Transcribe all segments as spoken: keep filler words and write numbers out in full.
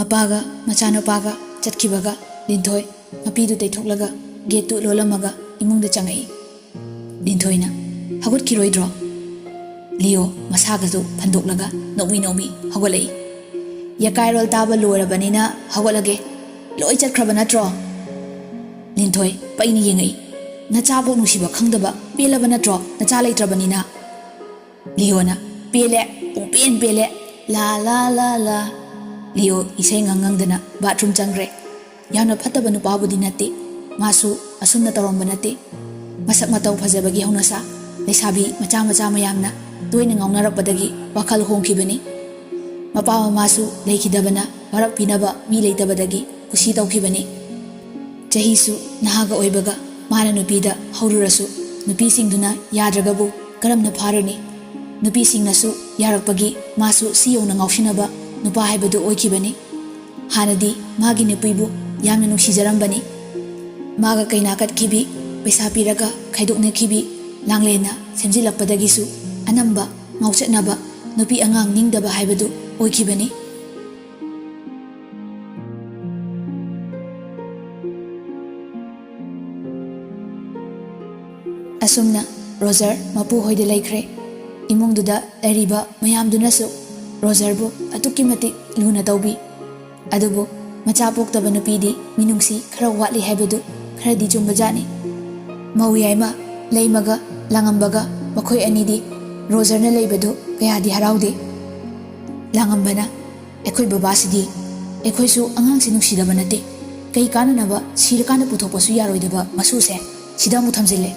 ꯃꯄꯥꯒ ꯃꯆꯥꯅꯨꯄꯥꯒ ꯆꯠꯈꯤꯕꯒ ꯂꯤꯟꯊꯣꯏ ꯃꯄꯤꯗꯨ ꯇꯩꯊꯣꯛꯂꯒ ꯒꯦꯠꯇꯨ ꯂꯣꯜꯂꯝꯃꯒ ꯏꯃꯨꯡꯗ ꯆꯪꯉꯛꯏ꯫ ꯂꯤꯟꯊꯣꯏꯅ, "ꯍꯧꯒꯠꯈꯤꯔꯣꯏꯗ꯭ꯔꯣ?" ꯂꯤꯌꯣ ꯃꯁꯥꯒꯁꯨ ꯐꯟꯗꯣꯛꯂꯒ ꯅꯣꯛꯃꯤ ꯅꯣꯛꯃꯤ ꯍꯧꯒꯠꯂꯛꯏ꯫ "ꯌꯥꯀꯥꯏꯔꯣꯜ ꯇꯥꯕ ꯂꯣꯏꯔꯕꯅꯤꯅ ꯍꯧꯒꯠꯂꯒꯦ꯫ ꯂꯣꯏ ꯆꯠꯈ꯭ꯔꯕ ꯅꯠꯇ꯭ꯔꯣ?" ꯂꯤꯟꯊꯣꯏ ꯄꯩꯅ ꯌꯦꯡꯉꯛꯏ꯫ "ꯅꯆꯥꯕꯨ ꯅꯨꯡꯁꯤꯕ ꯈꯪꯗꯕ ꯄꯦꯜꯂꯕ ꯅꯠꯇ꯭ꯔꯣ, ꯅꯆꯥ ꯂꯩꯇ꯭ꯔꯕꯅꯤꯅ?" ꯂꯤꯌꯣꯅ, "ꯄꯦꯜꯂꯦ, ꯄꯨꯡꯄꯦꯟ ꯄꯦꯜꯂꯦ, ꯂꯥ ꯂꯥ ꯂꯥ ꯂꯥ"꯫ ꯂꯤꯌꯣ ꯏꯁꯩ ꯉꯪ ꯉꯪꯗꯅ ꯕꯥꯊꯔꯨꯝ ꯆꯪꯈ꯭ꯔꯦ꯫ ꯌꯥꯝꯅ ꯐꯠꯇꯕ ꯅꯨꯄꯥꯕꯨꯗꯤ ꯅꯠꯇꯦ, ꯃꯥꯁꯨ ꯑꯁꯨꯝꯅ ꯇꯧꯔꯝꯕ ꯅꯠꯇꯦ꯫ ꯃꯁꯛ ꯃꯇꯧ ꯐꯖꯕꯒꯤ ꯍꯧꯅꯁꯥ ꯂꯩꯁꯥꯕꯤ ꯃꯆꯥ ꯃꯆꯥ ꯃꯌꯥꯝꯅ ꯇꯣꯏꯅ ꯉꯥꯎꯅꯔꯛꯄꯗꯒꯤ ꯋꯥꯈꯜ ꯍꯣꯡꯈꯤꯕꯅꯤ꯫ ꯃꯄꯥ ꯃꯃꯥꯁꯨ ꯂꯩꯈꯤꯗꯕꯅ ꯋꯥꯔꯛꯄꯤꯅꯕ ꯃꯤ ꯂꯩꯇꯕꯗꯒꯤ ꯀꯨꯁꯤ ꯇꯧꯈꯤꯕꯅꯤ꯫ ꯆꯍꯤꯁꯨ ꯅꯍꯥꯒ ꯑꯣꯏꯕꯒ ꯃꯥꯅ ꯅꯨꯄꯤꯗ ꯍꯧꯔꯨꯔꯁꯨ ꯅꯨꯄꯤꯁꯤꯡꯗꯨꯅ ꯌꯥꯗ꯭ꯔꯒꯕꯨ ꯀꯔꯝꯅ ꯐꯥꯔꯨꯅꯤ? ꯅꯨꯄꯤꯁꯤꯡꯅꯁꯨ ꯌꯥꯔꯛꯄꯒꯤ ꯃꯥꯁꯨ ꯁꯤ ꯌꯧꯅ ꯉꯥꯎꯁꯤꯟꯅꯕ ꯅꯨꯄꯥ ꯍꯥꯏꯕꯗꯨ ꯑꯣꯏꯈꯤꯕꯅꯤ꯫ ꯍꯥꯟꯅꯗꯤ ꯃꯥꯒꯤ ꯅꯨꯄꯤꯕꯨ ꯌꯥꯝꯅ ꯅꯨꯡꯁꯤꯖꯔꯝꯕꯅꯤ꯫ ꯃꯥꯒ ꯀꯩꯅꯥ ꯀꯠꯈꯤꯕꯤ, ꯄꯩꯁꯥ ꯄꯤꯔꯒ ꯈꯥꯏꯗꯣꯛꯅꯈꯤꯕꯤ, ꯂꯥꯡꯂꯦꯟꯅ ꯁꯦꯝꯖꯤꯜꯂꯛꯄꯗꯒꯤꯁꯨ ꯑꯅꯝꯕ ꯉꯥꯎꯆꯠꯅꯕ, ꯅꯨꯄꯤ ꯑꯉꯥꯡ ꯅꯤꯡꯗꯕ ꯍꯥꯏꯕꯗꯨ ꯑꯣꯏꯈꯤꯕꯅꯤ꯫ ꯑꯁꯨꯝꯅ ꯔꯣꯖꯔ ꯃꯄꯨ ꯍꯣꯏꯗ ꯂꯩꯈ꯭ꯔꯦ꯫ ꯏꯃꯨꯡꯗꯨꯗ ꯂꯩꯔꯤꯕ ꯃꯌꯥꯝꯗꯨꯅꯁꯨ ꯔꯣꯖꯔꯕꯨ ꯑꯗꯨꯛꯀꯤ ꯃꯇꯤꯛ ꯂꯨꯅ ꯇꯧꯕꯤ꯫ ꯑꯗꯨꯕꯨ ꯃꯆꯥ ꯄꯣꯛꯇꯕ ꯅꯨꯄꯤꯗꯤ ꯃꯤꯅꯨꯡꯁꯤ ꯈꯔ ꯋꯥꯠꯂꯤ ꯍꯥꯏꯕꯗꯨ ꯈꯔꯗꯤ ꯆꯨꯝꯕꯖꯥꯠꯅꯤ꯫ ꯃꯧ ꯌꯥꯏꯃ ꯂꯩꯃꯒ ꯂꯥꯡꯉꯝꯕꯒ ꯃꯈꯣꯏ ꯑꯅꯤꯗꯤ ꯔꯣꯖꯔꯅ ꯂꯩꯕꯗꯨ ꯀꯌꯥꯗꯤ ꯍꯔꯥꯎꯗꯦ꯫ ꯂꯥꯡꯉꯝꯕꯅ, "ꯑꯩꯈꯣꯏ ꯕꯕꯥꯁꯤꯗꯤ ꯑꯩꯈꯣꯏꯁꯨ ꯑꯉꯥꯡꯁꯤ ꯅꯨꯡꯁꯤꯗꯕ ꯅꯠꯇꯦ, ꯀꯩ ꯀꯥꯟꯅꯅꯕ ꯁꯤꯔꯀꯥꯟꯗ ꯄꯨꯊꯣꯛꯄꯁꯨ ꯌꯥꯔꯣꯏꯗꯕ ꯃꯁꯨꯁꯦ ꯁꯤꯗ ꯑꯃꯨꯛ ꯊꯝꯖꯤꯜꯂꯦ"꯫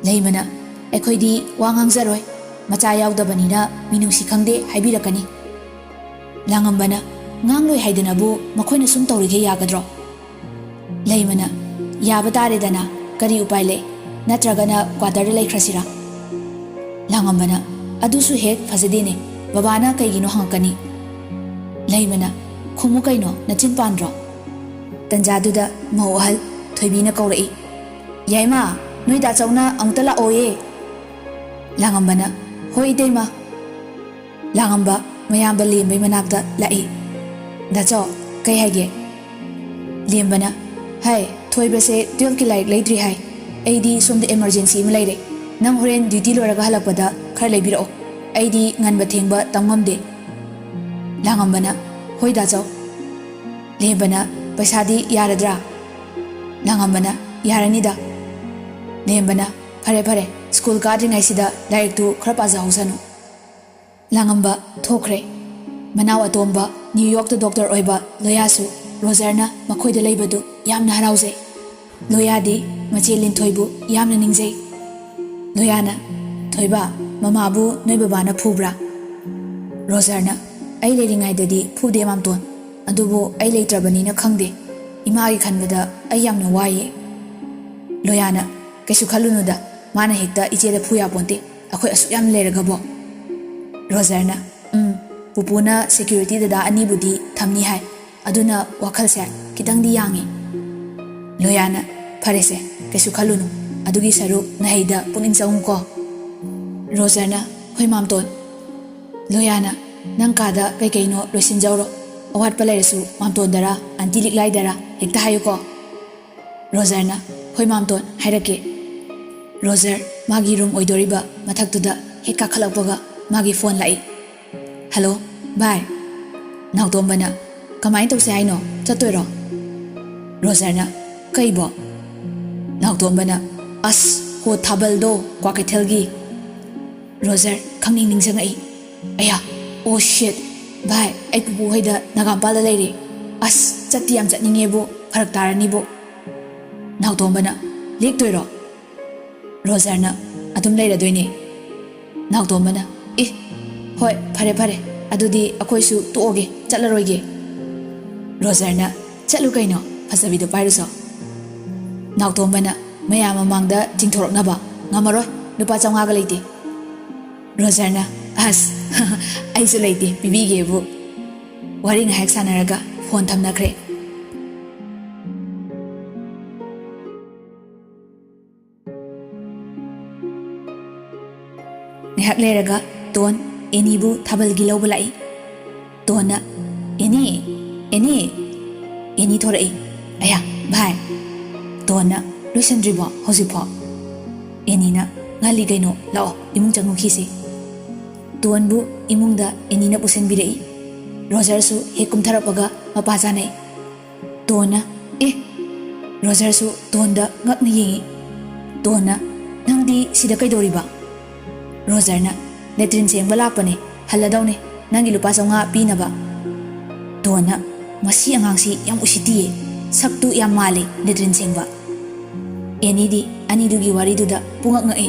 ꯂꯩꯃꯅ, "ꯑꯩꯈꯣꯏꯗꯤ ꯋꯥ ꯉꯥꯡꯖꯔꯣꯏ, ꯃꯆꯥ ꯌꯥꯎꯗꯕꯅꯤꯅ ꯃꯤꯅꯨꯡꯁꯤ ꯈꯪꯗꯦ ꯍꯥꯏꯕꯤꯔꯛꯀꯅꯤ"꯫ ꯂꯥꯡꯉꯝꯕꯅ, "ꯉꯥꯡꯂꯣꯏ ꯍꯥꯏꯗꯅꯕꯨ ꯃꯈꯣꯏꯅ ꯁꯨꯝ ꯇꯧꯔꯤꯈꯩ ꯌꯥꯒꯗ꯭ꯔꯣ?" ꯂꯩꯃꯅ, "ꯌꯥꯕ ꯇꯥꯔꯦꯗꯅ, ꯀꯔꯤ ꯎꯄꯥꯏ ꯂꯩ? ꯅꯠꯇ꯭ꯔꯒꯅ ꯀ꯭ꯋꯥꯇꯔꯗ ꯂꯩꯈ꯭ꯔꯁꯤꯔꯥ?" ꯂꯥꯡꯉꯝꯕꯅ, "ꯑꯗꯨꯁꯨ ꯍꯦꯛ ꯐꯖꯗꯦꯅꯦ, ꯕꯕꯥꯅ ꯀꯩꯒꯤꯅꯣ ꯍꯪꯉꯛꯀꯅꯤ"꯫ ꯂꯩꯃꯅ, "ꯈꯨꯝꯃꯨ ꯀꯩꯅꯣ, ꯅꯆꯤꯟ ꯄꯥꯟꯗ꯭ꯔꯣ?" ꯇꯟꯖꯥꯗꯨꯗ ꯃꯧ ꯑꯍꯜ ꯊꯣꯏꯕꯤꯅ ꯀꯧꯔꯛꯏ꯫ "ꯌꯥꯏꯃ, ꯅꯣꯏ ꯗꯥꯆꯧꯅ ꯑꯃꯨꯛꯇ ꯂꯥꯛꯑꯣꯌꯦ"꯫ ꯂꯥꯡꯉꯝꯕꯅ, "ꯍꯣꯏ ꯏꯇꯩꯃ"꯫ ꯂꯥꯡꯉꯝꯕ ꯃꯌꯥꯝꯕ ꯂꯦꯝꯕꯩ ꯃꯅꯥꯛꯇ ꯂꯥꯛꯏ꯫ "ꯗꯥꯆꯧ, ꯀꯩ ꯍꯥꯏꯒꯦ?" ꯂꯦꯝꯕꯅ, "ꯍꯥꯏ, ꯊꯣꯏꯕꯁꯦ ꯇꯨꯌꯦꯜꯐꯀꯤ ꯂꯥꯏꯔꯤꯛ ꯂꯩꯗ꯭ꯔꯤ ꯍꯥꯏ꯫ ꯑꯩꯗꯤ ꯁꯣꯝꯗ ꯏꯃꯥꯔꯖꯦꯟꯁꯤ ꯑꯃ ꯂꯩꯔꯦ꯫ ꯅꯪ ꯍꯣꯔꯦꯟ ꯗ꯭ꯌꯨꯇꯤ ꯂꯣꯏꯔꯒ ꯍꯜꯂꯛꯄꯗ ꯈꯔ ꯂꯩꯕꯤꯔꯛꯑꯣ꯫ ꯑꯩꯗꯤ ꯉꯟꯕ ꯊꯦꯡꯕ ꯇꯝ ꯉꯝꯗꯦ꯫" ꯂꯥꯡꯉꯝꯕꯅ, "ꯍꯣꯏ ꯗꯥꯆꯧ꯫" ꯂꯦꯝꯕꯅ, "ꯄꯩꯁꯥꯗꯤ ꯌꯥꯔꯗ꯭ꯔꯥ?" ꯂꯥꯡꯉꯝꯕꯅ, "ꯌꯥꯔꯅꯤꯗ꯫" ꯂꯦꯝꯕꯅ, "ꯐꯔꯦ ꯐꯔꯦ, ꯁ꯭ꯀꯨꯜ ꯀꯥꯗ꯭ꯔꯤꯉꯩꯁꯤꯗ ꯂꯥꯏꯔꯤꯛꯇꯨ ꯈꯔ ꯄꯥꯖꯍꯧꯁꯅꯨ꯫" ꯂꯥꯡꯉꯝꯕ ꯊꯣꯛꯈ꯭ꯔꯦ꯫ ꯃꯅꯥꯎ ꯑꯇꯣꯝꯕ ꯅ꯭ꯌꯨ ꯌꯣꯔꯛꯇ ꯗꯣꯛꯇꯔ ꯑꯣꯏꯕ ꯂꯣꯌꯥꯁꯨ ꯔꯣꯖꯔꯅ ꯃꯈꯣꯏꯗ ꯂꯩꯕꯗꯨ ꯌꯥꯝꯅ ꯍꯔꯥꯎꯖꯩ꯫ ꯂꯣꯌꯥꯗꯤ ꯃꯆꯦ ꯂꯤꯟꯊꯣꯏꯕꯨ ꯌꯥꯝꯅ ꯅꯤꯡꯖꯩ꯫ ꯂꯣꯌꯥꯅ, "ꯊꯣꯏꯕ, ꯃꯃꯥꯕꯨ ꯅꯣꯏ ꯕꯕꯥꯅ ꯐꯨꯕ꯭ꯔꯥ?" ꯔꯣꯖꯔꯅ, "ꯑꯩ ꯂꯩꯔꯤꯉꯩꯗꯗꯤ ꯐꯨꯗꯦ ꯃꯥꯝꯇꯣꯟ, ꯑꯗꯨꯕꯨ ꯑꯩ ꯂꯩꯇ꯭ꯔꯕꯅꯤꯅ ꯈꯪꯗꯦ꯫ ꯏꯃꯥꯒꯤ ꯈꯟꯕꯗ ꯑꯩ ꯌꯥꯝꯅ ꯋꯥꯏꯌꯦ꯫" ꯂꯣꯌꯥꯅ, "ꯀꯩꯁꯨ ꯈꯜꯂꯨꯅꯨꯗ, ꯃꯥꯅ ꯍꯦꯛꯇ ꯏꯆꯦꯗ ꯐꯨ ꯌꯥꯄꯣꯟꯇꯦ, ꯑꯩꯈꯣꯏ ꯑꯁꯨꯛ ꯌꯥꯝꯅ ꯂꯩꯔꯒꯕꯣ꯫" ꯔꯣꯖꯔꯅ, "ꯎꯝ, ꯄꯨꯄꯨꯅ ꯁꯦꯀ꯭ꯌꯨꯔꯤꯇꯤ ꯗꯗꯥ ꯑꯅꯤꯕꯨꯗꯤ ꯊꯝꯅꯤ ꯍꯥꯏ, ꯑꯗꯨꯅ ꯋꯥꯈꯜꯁꯦ ꯈꯤꯇꯪꯗꯤ ꯌꯥꯡꯉꯤ꯫" ꯂꯣꯌꯥꯅ, "ꯐꯔꯦꯁꯦ, ꯀꯩꯁꯨ ꯈꯜꯂꯨꯅꯨ, ꯑꯗꯨꯒꯤ ꯁꯔꯨꯛ ꯅꯍꯩꯗ ꯄꯨꯛꯅꯤꯡ ꯆꯪꯉꯨꯀꯣ꯫" ꯔꯣꯖꯔꯅ, "ꯍꯣꯏ ꯃꯥꯝꯇꯣꯟ꯫" ꯂꯣꯌꯥꯅ, "ꯅꯪ ꯀꯥꯗ ꯀꯩꯀꯩꯅꯣ ꯂꯣꯏꯁꯤꯟꯖꯧꯔꯣ, ꯑꯋꯥꯠꯄ ꯂꯩꯔꯁꯨ ꯃꯥꯝꯇꯣꯟꯗꯔ ꯑꯟꯇꯤ ꯂꯤꯛꯂꯥꯏꯗꯔ ꯍꯦꯛꯇ ꯍꯥꯏꯌꯨꯀꯣ꯫" ꯔꯣꯖꯔꯅ, "ꯍꯣꯏ ꯃꯥꯝꯇꯣꯟ, ꯍꯥꯏꯔꯛꯀꯦ꯫" ꯔꯣꯖꯔ ꯃꯥꯒꯤ ꯔꯨꯝ ꯑꯣꯏꯗꯣꯔꯤꯕ ꯃꯊꯛꯇꯨꯗ ꯍꯦꯛ ꯀꯥꯈꯠꯂꯛꯄꯒ ꯃꯥꯒꯤ ꯐꯣꯟ ꯂꯥꯛꯏ꯫ "ꯍꯜꯂꯣ, ꯚꯥꯏ꯫" ꯅꯥꯎꯇꯣꯝꯕꯅ, "ꯀꯃꯥꯏꯅ ꯇꯧꯁꯦ ꯍꯥꯏꯅꯣ? ꯆꯠꯇꯣꯏꯔꯣ?" ꯔꯣꯖꯔꯅ, "ꯀꯩꯕꯣ?" ꯅꯥꯎꯇꯣꯝꯕꯅ, "ꯑꯁ, ꯍꯣ ꯊꯥꯕꯜꯗꯣ, ꯀ꯭ꯋꯥꯀꯩꯊꯦꯜꯒꯤ꯫" ꯔꯣꯖꯔ ꯈꯪꯅꯤꯡ ꯅꯤꯡꯁꯤꯡꯉꯛꯏ꯫ "ꯑꯌꯥ, ꯑꯣ ꯁꯤꯠ, ꯚꯥꯏ, ꯑꯩ ꯄꯨꯄꯨ ꯍꯣꯏꯗ ꯅꯒꯥꯝꯄꯥꯜꯗ ꯂꯩꯔꯦ꯫ ꯑꯁ, ꯆꯠꯇꯤ ꯌꯥꯝ ꯆꯠꯅꯤꯡꯉꯦꯕꯨ, ꯐꯔꯛ ꯇꯥꯔꯅꯤꯕꯨ꯫" ꯅꯥꯎꯇꯣꯝꯕꯅ, "ꯂꯦꯛꯇꯣꯏꯔꯣ?" ꯔꯣꯖꯔꯅ, "ꯑꯗꯨꯝ ꯂꯩꯔꯗꯣꯏꯅꯦ꯫" ꯅꯥꯎꯇꯣꯝꯕꯅ, "ꯑꯦ, ꯍꯣꯏ, ꯐꯔꯦ ꯐꯔꯦ, ꯑꯗꯨꯗꯤ ꯑꯩꯈꯣꯏꯁꯨ ꯇꯣꯛꯑꯒꯦ, ꯆꯠꯂꯔꯣꯏꯒꯦ꯫" ꯔꯣꯖꯔꯅ, "ꯆꯠꯂꯨ ꯀꯩꯅꯣ, ꯐꯖꯕꯤꯗꯣ ꯄꯥꯏꯔꯨꯆꯣ꯫" ꯅꯥꯎꯇꯣꯝꯕꯅ, "ꯃꯌꯥꯝ ꯃꯃꯥꯡꯗ ꯆꯤꯡꯊꯣꯔꯛꯅꯕ ꯉꯝꯃꯔꯣꯏ, ꯂꯨꯄꯥ ꯆꯥꯝꯃꯉꯥꯒ ꯂꯩꯇꯦ꯫" ꯔꯣꯖꯔꯅ, "ꯑꯁ, ꯑꯩꯁꯨ ꯂꯩꯇꯦ ꯄꯤꯕꯤꯒꯦꯕꯨ꯫" ꯋꯥꯔꯤ ꯉꯥꯏꯍꯥꯛ ꯁꯥꯟꯅꯔꯒ ꯐꯣꯟ ꯊꯝꯅꯈ꯭ꯔꯦ꯫ ꯉꯥꯏꯍꯥꯛ ꯂꯩꯔꯒ ꯇꯣꯟ ꯑꯦꯅꯤꯕꯨ ꯊꯥꯕꯜꯒꯤ ꯂꯧꯕ ꯂꯥꯛꯏ꯫ ꯇꯣꯟꯅ, "ꯑꯦꯅꯤ, "ꯑꯦꯅꯤ!" ꯑꯦꯅꯤ ꯊꯣꯔꯛꯏ꯫ "ꯑꯌꯥ, ꯚꯥꯏ!" ꯇꯣꯟꯅ, "ꯂꯣꯏꯁꯟꯗ꯭ꯔꯤꯕꯣ ꯍꯧꯖꯤꯛꯐꯥꯎ?" ꯑꯦꯅꯤꯅ, "ꯉꯜꯂꯤ ꯀꯩꯅꯣ, ꯂꯥꯛꯑꯣ, ꯏꯃꯨꯡ ꯆꯪꯉꯨꯈꯤꯁꯦ꯫" ꯇꯣꯟꯕꯨ ꯏꯃꯨꯡꯗ ꯑꯦꯅꯤꯅ ꯄꯨꯁꯤꯟꯕꯤꯔꯛꯏ꯫ ꯔꯣꯖꯔꯁꯨ ꯍꯦꯛ ꯀꯨꯝꯊꯔꯛꯄꯒ ꯃꯄꯥ ꯆꯥꯅꯩ꯫ ꯇꯣꯟꯅ, "ꯑꯦ!" ꯔꯣꯖꯔꯁꯨ ꯇꯣꯟꯗ ꯉꯛꯅ ꯌꯦꯡꯉꯤ꯫ ꯇꯣꯟꯅ, "ꯅꯪꯗꯤ ꯁꯤꯗ ꯀꯩꯗꯧꯔꯤꯕ?" ꯔꯣꯖꯔꯅ, "ꯂꯦꯇ꯭ꯔꯤꯟ ꯁꯦꯡꯕ ꯂꯥꯛꯄꯅꯦ, ꯍꯜꯂꯗꯧꯅꯦ, ꯅꯪꯒꯤ ꯂꯨꯄꯥ ꯆꯥꯝꯃꯉꯥ ꯄꯤꯅꯕ꯫" ꯇꯣꯟꯅ, "ꯃꯁꯤ ꯑꯉꯥꯡꯁꯤ ꯌꯥꯝ ꯎꯁꯤꯠꯇꯤꯌꯦ, ꯁꯛꯇꯨ ꯌꯥꯝ ꯃꯥꯜꯂꯦ ꯂꯦꯇ꯭ꯔꯤꯟ ꯁꯦꯡꯕ꯫" ꯑꯦꯅꯤꯗꯤ ꯑꯅꯤꯗꯨꯒꯤ ꯋꯥꯔꯤꯗꯨꯗ ꯄꯨꯡꯉꯛ ꯉꯛꯏ꯫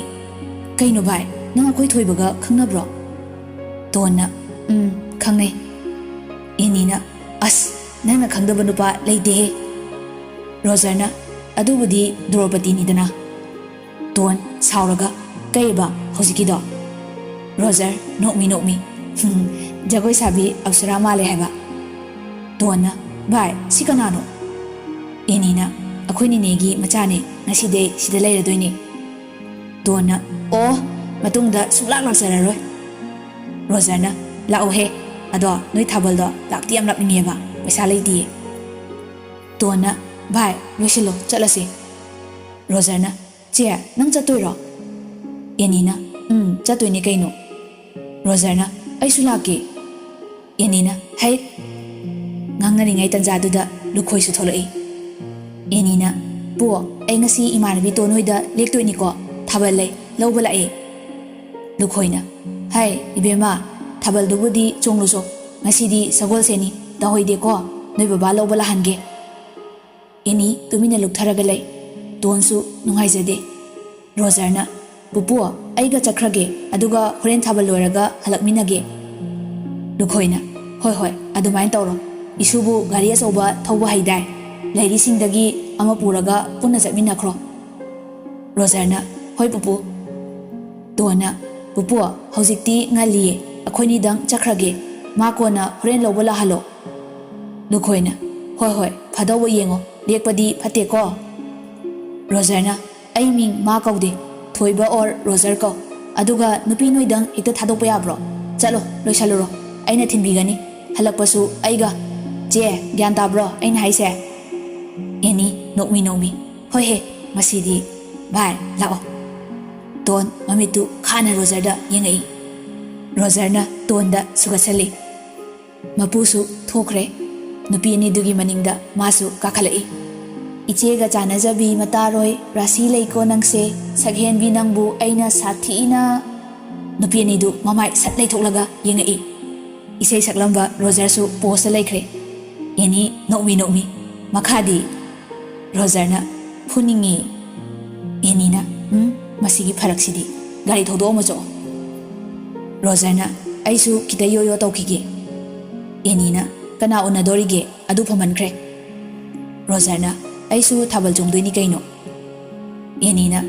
"ꯀꯩꯅꯣ ꯚꯥꯏ, ꯅꯪ ꯑꯩꯈꯣꯏ ꯊꯣꯏꯕꯒ ꯈꯪꯅꯕ꯭ꯔꯣ?" ꯇꯣꯟꯅ, "ꯎꯝ, ꯈꯪꯅꯩ꯫" ꯑꯦꯅꯤꯅ, "ꯑꯁ, ꯅꯪꯅ ꯈꯪꯗꯕ ꯅꯨꯄꯥ ꯂꯩꯇꯦꯍꯦ꯫" ꯔꯣꯖꯔꯅ, "ꯑꯗꯨꯕꯨꯗꯤ ꯗ꯭ꯔꯣꯄꯇꯤꯅꯤꯗꯅ꯫" ꯇꯣꯟ, ꯁꯥꯎꯔꯒ, "ꯀꯩꯕ ꯍꯧꯖꯤꯛꯀꯤꯗꯣ?" ꯔꯣꯖꯔ, ꯅꯣꯛꯃꯤ ꯅꯣꯛꯃꯤ, "ꯖꯒꯣꯏ ꯁꯥꯕꯤ ꯑꯞꯁꯔꯥ ꯃꯥꯜꯂꯦ ꯍꯥꯏꯕ꯫" ꯇꯣꯟꯅ, "ꯚꯥꯏ, ꯁꯤ ꯀꯅꯥꯅꯣ?" ꯑꯦꯅꯤꯅ, "ꯑꯩꯈꯣꯏ ꯅꯤꯅꯦꯒꯤ ꯃꯆꯥꯅꯦ, ꯉꯁꯤꯗꯩ ꯁꯤꯗ ꯂꯩꯔꯗꯣꯏꯅꯦ꯫" ꯇꯣꯟꯅ, "ꯑꯣ, ꯃꯇꯨꯡꯗ ꯁꯨꯡꯂꯥꯛ ꯂꯥꯛꯆꯔꯔꯣꯏ꯫" ꯔꯣꯖꯔꯅ, "ꯂꯥꯛꯎꯍꯦ, ꯑꯗꯣ ꯅꯣꯏ ꯊꯥꯕꯜꯗꯣ ꯂꯥꯛꯇꯤ ꯌꯥꯝ ꯂꯥꯛꯅꯤꯡꯉꯦꯕ, ꯄꯩꯁꯥ ꯂꯩꯇꯤꯌꯦ꯫" ꯇꯣꯟꯅ, "ꯚꯥꯏ, ꯂꯣꯏꯁꯤꯜꯂꯣ, ꯆꯠꯂꯁꯤ꯫" ꯔꯣꯖꯔꯅ, "ꯆꯦ, ꯅꯪ ꯆꯠꯇꯣꯏꯔꯣ?" ꯑꯦꯅꯤꯅ, "ꯎꯝ, ꯆꯠꯇꯣꯏꯅꯦ ꯀꯩꯅꯣ꯫" ꯔꯣꯖꯔꯅ, "ꯑꯩꯁꯨ ꯂꯥꯛꯀꯦ꯫" ꯑꯦꯅꯤꯅ, "ꯍꯩꯠ!" ꯉꯥꯡꯅꯔꯤꯉꯩ ꯇꯟꯖꯥꯗꯨꯗ ꯂꯨꯈꯣꯏꯁꯨ ꯊꯣꯛꯂꯛꯏ꯫ ꯑꯦꯅꯤꯅ, "ꯄꯣ, ꯑꯩ ꯉꯁꯤ ꯏꯃꯥꯟꯅꯕꯤ ꯇꯣꯟ ꯍꯣꯏꯗ ꯂꯦꯛꯇꯣꯏꯅꯤꯀꯣ, ꯊꯥꯕꯜ ꯂꯩ, ꯂꯧꯕ ꯂꯥꯛꯑꯦ꯫" ꯂꯨꯈꯣꯏꯅ, "ꯍꯥꯏ, ꯏꯕꯦꯝꯃ, ꯊꯥꯕꯜꯗꯨꯕꯨꯗꯤ ꯆꯣꯡꯂꯨꯆꯣ, ꯉꯁꯤꯗꯤ ꯁꯒꯣꯜꯁꯦꯟꯅꯤ, ꯇꯧꯍꯩꯗꯦꯀꯣ, ꯅꯣꯏ ꯕꯕꯥ ꯂꯧꯕ ꯂꯥꯛꯍꯟꯒꯦ꯫" ꯑꯦꯅꯤ ꯇꯨꯃꯤꯟꯅ ꯂꯨꯞꯊꯔꯒ ꯂꯩ꯫ ꯇꯣꯟꯁꯨ ꯅꯨꯡꯉꯥꯏꯖꯗꯦ꯫ ꯔꯣꯖꯔꯅ, "ꯄꯨꯄꯨ, ꯑꯩꯒ ꯆꯠꯈ꯭ꯔꯒꯦ, ꯑꯗꯨꯒ ꯍꯣꯔꯦꯟ ꯊꯥꯕꯜ ꯂꯣꯏꯔꯒ ꯍꯜꯂꯛꯃꯤꯟꯅꯒꯦ꯫" ꯂꯨꯈꯣꯏꯅ, "ꯍꯣꯏ, ꯍꯣꯏ, ꯑꯗꯨꯃꯥꯏꯅ ꯇꯧꯔꯣ꯫ ꯏꯁꯨꯕꯨ ꯒꯥꯔꯤ ꯑꯆꯧꯕ ꯊꯧꯕ ꯍꯩꯗꯥꯏ? ꯂꯩꯔꯤꯁꯤꯡꯗꯒꯤ ꯑꯃ ꯄꯨꯔꯒ ꯄꯨꯟꯅ ꯆꯠꯃꯤꯟꯅꯈ꯭ꯔꯣ꯫" ꯔꯣꯖꯔꯅ, "ꯍꯣꯏ, ꯄꯨꯄꯨ꯫" ꯇꯣꯟꯅ, "ꯄꯨꯄꯨ, ꯍꯧꯖꯤꯛꯇꯤ ꯉꯜꯂꯤꯌꯦ, ꯑꯩꯈꯣꯏꯅꯤꯗꯪ ꯆꯠꯈ꯭ꯔꯒꯦ꯫ ꯃꯥ ꯀꯣꯟꯅ ꯍꯣꯔꯦꯟ ꯂꯧꯕ ꯂꯥꯛꯍꯜꯂꯣ꯫" ꯂꯨꯈꯣꯏꯅ, "ꯍꯣꯏ, ꯍꯣꯏ, ꯐꯥꯗꯧꯕ ꯌꯦꯡꯉꯣ, ꯂꯦꯛꯄꯗꯤ ꯐꯠꯇꯦꯀꯣ꯫" ꯔꯣꯖꯔꯅ, "ꯑꯩ ꯃꯤꯡ ꯃꯥ ꯀꯧꯗꯦ, ꯊꯣꯏꯕ ꯑꯣꯔ ꯔꯣꯖꯔ ꯀꯧ꯫ ꯑꯗꯨꯒ ꯅꯨꯄꯤ ꯅꯣꯏꯗꯪ ꯍꯦꯛꯇ ꯊꯥꯗꯣꯛꯄ ꯌꯥꯕ꯭ꯔꯣ? ꯆꯠꯂꯣ, ꯂꯣꯏꯁꯜꯂꯨꯔꯣ, ꯑꯩꯅ ꯊꯤꯟꯕꯤꯒꯅꯤ, ꯍꯜꯂꯛꯄꯁꯨ ꯑꯩꯒ꯫" "ꯆꯦ, ꯒ꯭ꯌꯥꯟ ꯇꯥꯕ꯭ꯔꯣ ꯑꯩꯅ ꯍꯥꯏꯁꯦ?" ꯑꯦꯅꯤ ꯅꯣꯛꯃꯤ ꯅꯣꯛꯃꯤ, "ꯍꯣꯏ ꯍꯦ, ꯃꯁꯤꯗꯤ꯫ ꯚꯥꯏ, ꯂꯥꯛꯑꯣ꯫" ꯇꯣꯟ ꯃꯃꯤꯠꯇꯨ ꯈꯥꯅ ꯔꯣꯖꯔꯗ ꯌꯦꯡꯉꯛꯏ꯫ ꯔꯣꯖꯔꯅ ꯇꯣꯟꯗ ꯁꯨꯒꯠꯁꯜꯂꯤ꯫ ꯃꯄꯨꯁꯨ ꯊꯣꯛꯈ꯭ꯔꯦ꯫ ꯅꯨꯄꯤ ꯑꯅꯤꯗꯨꯒꯤ ꯃꯅꯤꯡꯗ ꯃꯥꯁꯨ ꯀꯥꯈꯠꯂꯛꯏ꯫ "ꯏꯆꯦꯒ ꯆꯥꯟꯅꯖꯕꯤ ꯃꯇꯥꯔꯣꯏ, ꯔꯥꯁꯤ ꯂꯩꯀꯣ ꯅꯪꯁꯦ, ꯁꯛꯍꯦꯟꯕꯤ ꯅꯪꯕꯨ ꯑꯩꯅ ꯁꯥꯊꯤꯅ꯫" ꯅꯨꯄꯤ ꯑꯅꯤꯗꯨ ꯃꯃꯥꯏ ꯁꯠ ꯂꯩꯊꯣꯛꯂꯒ ꯌꯦꯡꯉꯛꯏ꯫ ꯏꯁꯩ ꯁꯛꯂꯝꯕ ꯔꯣꯖꯔꯁꯨ ꯄꯣꯁꯇ ꯂꯩꯈ꯭ꯔꯦ꯫ ꯑꯦꯅꯤ ꯅꯣꯛꯃꯤ ꯅꯣꯛꯃꯤ, "ꯃꯈꯥꯗꯤ?" ꯔꯣꯖꯔꯅ, "ꯐꯨꯅꯤꯡꯉꯤ꯫" ꯑꯦꯅꯤꯅ, "ꯎꯝ, ꯃꯁꯤꯒꯤ ꯐꯔꯛꯁꯤꯗꯤ꯫ ꯒꯥꯔꯤ ꯊꯧꯗꯣꯛꯑꯝꯃꯣ ꯆꯣ꯫" ꯔꯣꯖꯔꯅ, "ꯑꯩꯁꯨ ꯈꯤꯇ ꯌꯣ ꯌꯣ ꯇꯧꯈꯤꯒꯦ꯫" ꯑꯦꯅꯤꯅ, "ꯀꯅꯥ ꯎꯅꯗꯣꯔꯤꯒꯦ? ꯑꯗꯨ ꯐꯝꯍꯟꯈ꯭ꯔꯦ꯫" ꯔꯣꯖꯔꯅ, "ꯑꯩꯁꯨ ꯊꯥꯕꯜ ꯆꯣꯡꯗꯣꯏꯅꯤ ꯀꯩꯅꯣ꯫" ꯑꯦꯅꯤꯅ,